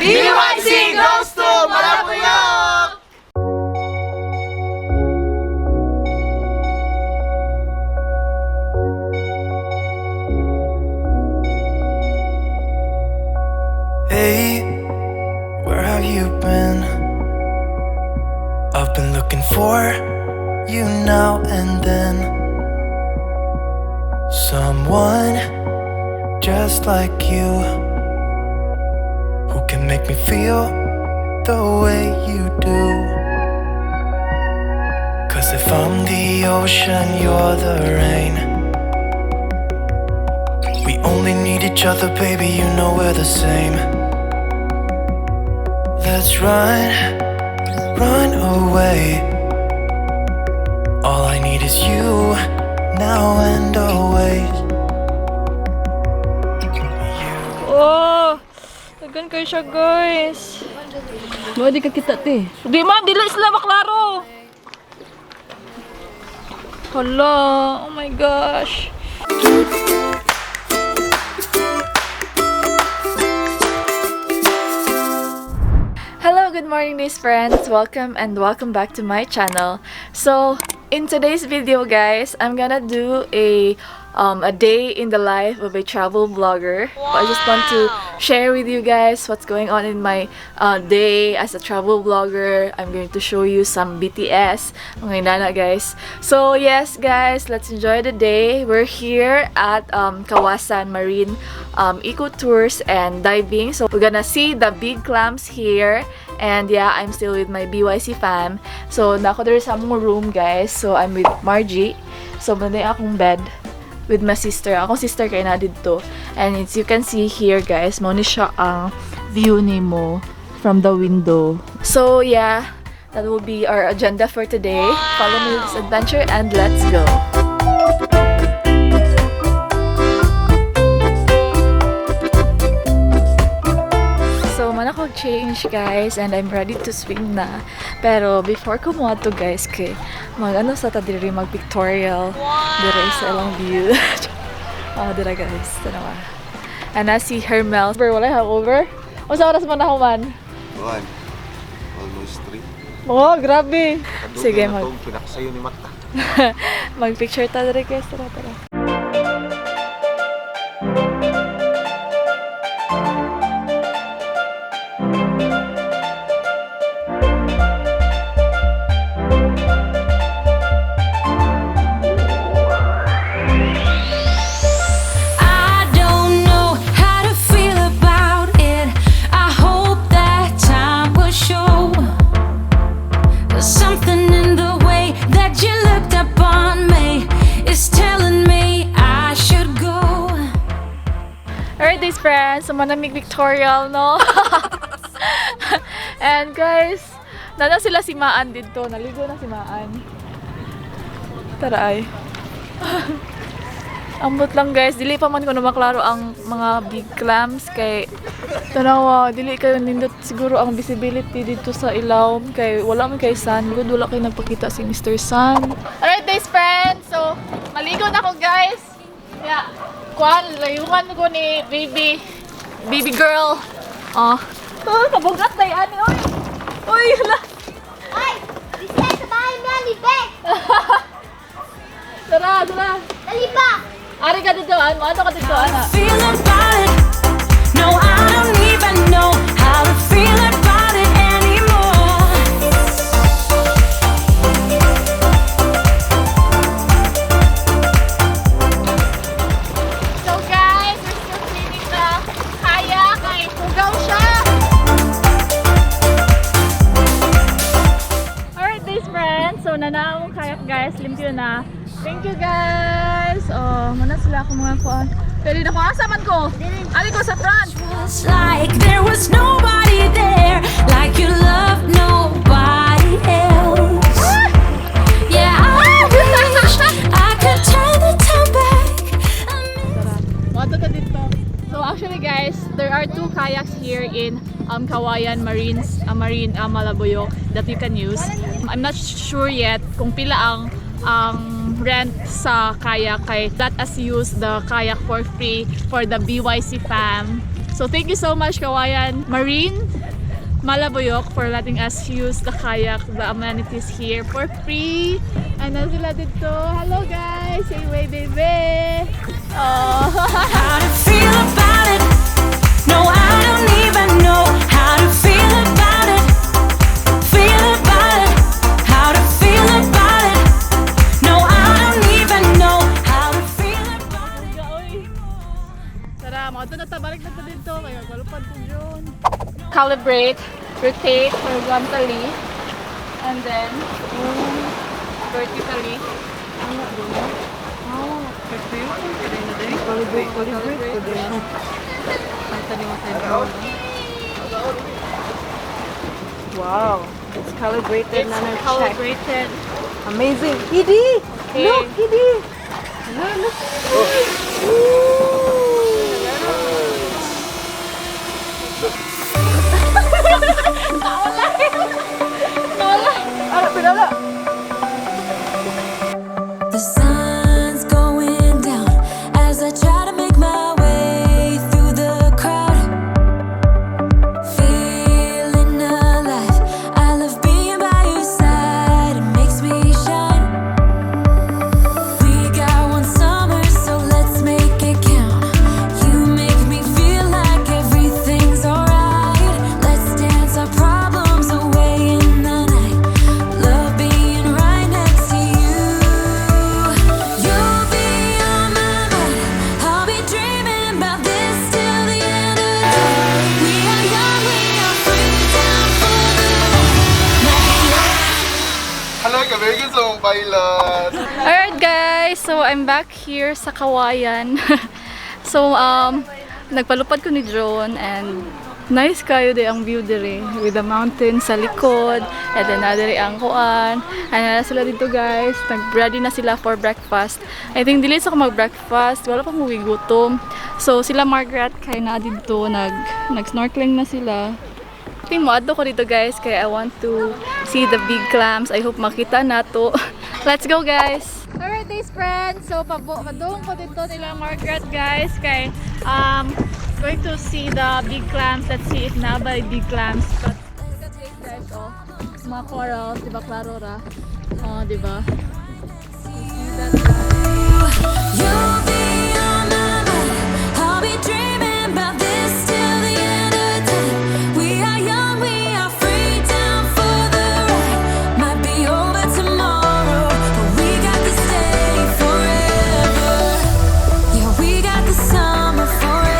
BYC goes to Malabuyoc! Hey, where have you been? I've been looking for you now and then. Someone just like you who can make me feel the way you do. 'Cause if I'm the ocean, you're the rain. We only need each other, baby, you know we're the same. Let's run, run away. All I need is you, now and always. Oh, daghan kayo siya, guys. Mo di ka kita, te. Di man, dili sila maklaro. Hala, oh my gosh. Hello, good morning, these friends. Welcome and welcome back to my channel. So, in today's video, guys, I'm gonna do a day in the life of a travel vlogger. I just want to share with you guys what's going on in my day as a travel vlogger. I'm going to show you some BTS, mga inana, guys. So yes, guys, let's enjoy the day. We're here at Kawasan Marine Eco Tours and Diving. So we're gonna see the big clams here. And yeah, I'm still with my BYC fam. So nako there sa among room, guys. So I'm with Margie. So mao akong bed with my sister. Akong sister kay na didto. And as you can see here, guys, mao ni siya ang view nimo from the window. So yeah, that will be our agenda for today. Follow me this adventure and let's go. So, man ako change, guys, and I'm ready to swim na. Pero before ko mo to, guys, kay mag ano sa ta diri, mag pictorial diri sa ilang view. Oh, dira, guys, tanawa. And I see Hermel. Over, wala hangover. Unsa oras man ako man? 1. Almost 3. Oh, grabe. Sige, mag Pinaksayo ni mata. Mag picture ta diri, guys. Tara, tara. I don't know how to feel about it. I hope that time will show. There's something in the way that you looked upon me is telling me I should go. Alright, these friends, so manamig pictorial, no? And guys, nana sila si Maan dito. Naligo na si Maan. Tara ay. Ambot lang, guys, dili pa man ko na maklaro ang mga big clams kay tanawa, dili kayo nindot siguro ang visibility dito sa ilawom kay wala man kay sun. Good, wala kay nagpakita si Mr. Sun. Alright, days friends, so maligo na ko, guys. Yeah. Kuan, layungan ko ni baby baby girl. Oh. Oh, kabugat na yan. Oy. Uy, hala. Ay! Bisaya sa bahay mo, libe! Tara, tara. Dali ba? Ari ka dito, ano, ano ka dito, ana. Feel about it. No, I don't even know how to feel about it anymore. So guys, we're still cleaning the kayak. Ay, hugaw siya! Alright, these friends. So, nanaong kayak, guys. Limpyo na. Thank you, guys. Oh, muna sila akong mga kuan. Pwede na ko. Asa man ko? Ali ko sa front. Was like there was nobody there, like you loved nobody else. Yeah, I wish I could turn the time back. I miss Moto ta dito. So actually, guys, there are two kayaks here in Kawayan Marine Malabuyoc that you can use. I'm not sure yet kung pila ang rent sa kayak kay let us use the kayak for free for the BYC fam. So thank you so much, Kawayan Marine Malabuyoc, for letting us use the kayak, the amenities here for free. And na sila dito. Hello guys! Say wave, baby! Oh. How to feel about it? No, I don't even know how to feel about it. Feel about it. How to feel about it? No, I don't even know how to feel about it. Oy. Tara, mga na ta, balik na ta dito. Kaya magpalupad ko dyan. Calibrate, rotate horizontally, and then vertically. Calibrate, calibrate ko din. Wow, it's calibrated It's na na check. calibrated. Amazing. Idi! Okay. Look, Idi! Look, look. Ooh. Ala, pinala. The sun's going down as I try to make my way through the crowd. Feeling alive, I love being by your side. It makes me shine. We got one summer, so let's make it count. You make me feel like everything's alright. Let's dance our problems away in the night. Love being right next to you. You'll be on my mind. I'll be dreaming about this till the end of time. We are young, we are free. Down for the night. Hello, very good song, pilot! Alright guys, so I'm back here sa Kawayan. So nagpalupad ko ni drone and nice kayo di ang view diri with the mountain sa likod and then na diri ang kuan. And na sila dito guys, nag-ready na sila for breakfast. I think dili sa ako mag-breakfast, wala pa mo gutom. So sila Margaret kay na didto nag snorkeling na sila. Think mo ko dito guys kay I want to see the big clams. I hope makita na to. Let's go guys. Alright days friends. So padung ko dito nila Margaret guys kay going to see the big clams. Let's see if naa ba big clams. But look at this guys, oh. Mga corals, di ba klaro ra? Oh, di ba? See that, guys? You'll be on my mind. I'll be dreaming about this till the end of time. We are young, we are free, down for the ride. Might be over tomorrow, but we got to stay forever. Yeah, we got the summer forever.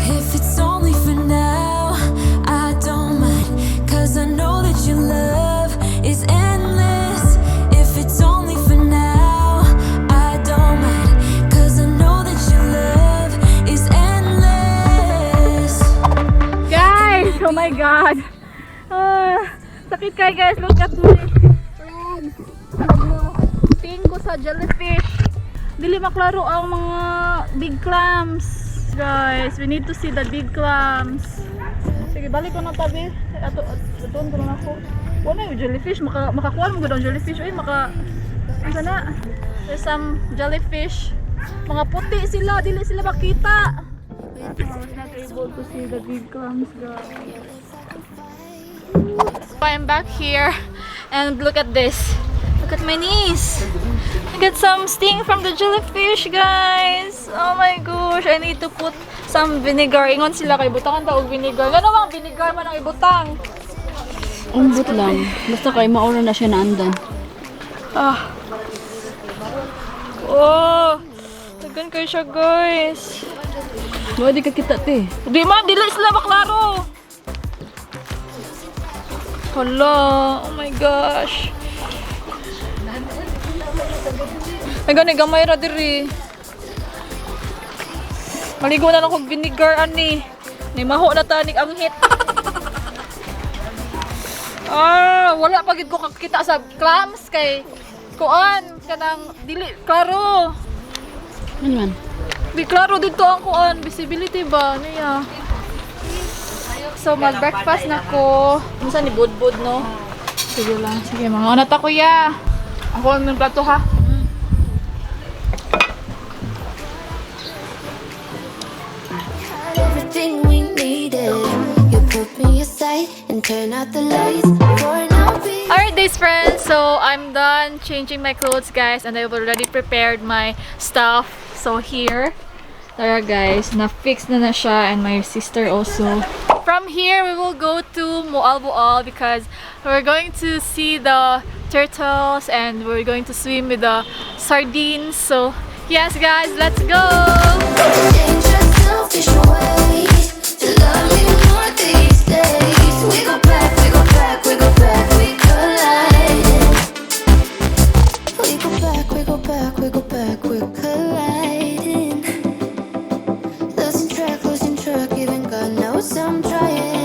If it's only for now, I don't mind. 'Cause I know that your love is endless. If it's only for now, I don't mind. 'Cause I know that your love is endless. Guys, oh my God. Ah, sakit kay guys, look at me. Friends, tingin ko sa jellyfish. Dili maklaro ang mga big clams. Guys, we need to see the big clams. Sige, balik ko na tabi. Ato, ato, ko na ako. Wala yung jellyfish. Makakuha mo gud ang jellyfish. Uy, asa na? There's some jellyfish. Mga puti sila. Dili sila makita. I was not able to see the big clams, guys. I'm back here and look at this. Look at my knees. I got some sting from the jellyfish, guys. Oh my gosh, I need to put some vinegar. Ingon sila kay butangan ta og vinegar. Ngano bang vinegar man ang ibutang? Umbot lang. Basta kay maura na siya naandan. Ah. Oh, dagan kayo siya, guys. Mo di ka kita te. Di man, dili sila maklaro. Hala, oh my gosh. Ay, gani, gamay ra diri. Maligo na lang kog vinegar, ani. Ni maho na tanig ang hit. Ah, wala pa gid ko kakita sa clams kay kuan kanang dili klaro. Ano man? Di klaro dito ang kuan, visibility ba? Ano ya? So mag-breakfast na ko. Unsa ni budbud, no? Sige lang, sige mga una ta, kuya. Ako ang plato ha. Everything we needed. You put me aside and turn out the lights. For now, be Alright, days friends, so I'm done changing my clothes, guys, and I've already prepared my stuff. So here, tara guys, na-fix na na siya and my sister also. From here, we will go to Moalboal because we're going to see the turtles and we're going to swim with the sardines. So yes, guys, let's go! Dangerous, selfish ways to love me more these days. We go back, we go back, we go back, we collide. We go back, we go back, we go back, we're colliding. Losing track, even God knows I'm trying.